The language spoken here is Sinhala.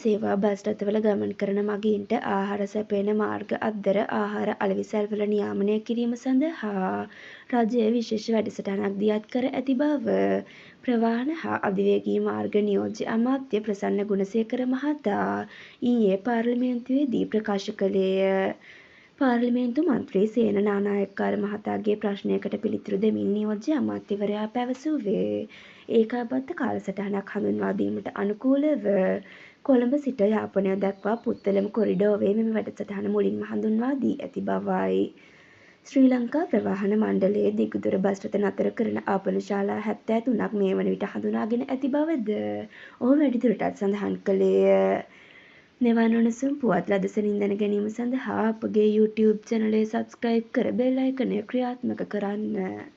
සේවා බස් රථවල ගමන් කරන මගීන්ට ආහාර සැපයන මාර්ග අද්දර ආහාර අලෙවිසල්වල නියාමනය කිරීම සඳහා රජය විශේෂ වැඩසටහනක් දියත් කර ඇති බව ප්‍රවාහන හා අධිවේගී මාර්ග නියෝජ්‍ය අමාත්‍ය ප්‍රසන්න ගුණසේකර මහතා ඊයේ පාර්ලිමේන්තුවේදී ප්‍රකාශ කළේය. පාර්ලිමේන්තු මන්ත්‍රී සේන නානායක්කාර මහතාගේ ප්‍රශ්නයකට පිළිතුරු දෙමින් නියෝජ්‍ය අමාත්‍යවරයා පැවසුවේ ඒකාබද්ධ කාලසටහනක් හඳුන්වා දීමට අනුකූලව කොළඹ සිට යාපනය දක්වා පුත්තලම කොරිඩෝවේ මෙම වැඩසටහන මුලින්ම හඳුන්වා දී ඇති බවයි. ශ්‍රී ලංකා ප්‍රවාහන මණ්ඩලයේ දිගුදුර බස් රථ නතර කරන ආපන ශාලා 73ක් මේ වන විට හඳුනාගෙන ඇති බවද ඔහු වැඩිදුරටත් සඳහන් කළේය. මෙවන් උණුසුම් පුවත් ලද සැනින් දැන ගැනීම සඳහා අපගේ YouTube චැනලය සබ්ස්ක්‍රයිබ් කර බෙල් අයිකනය ක්‍රියාත්මක කරන්න.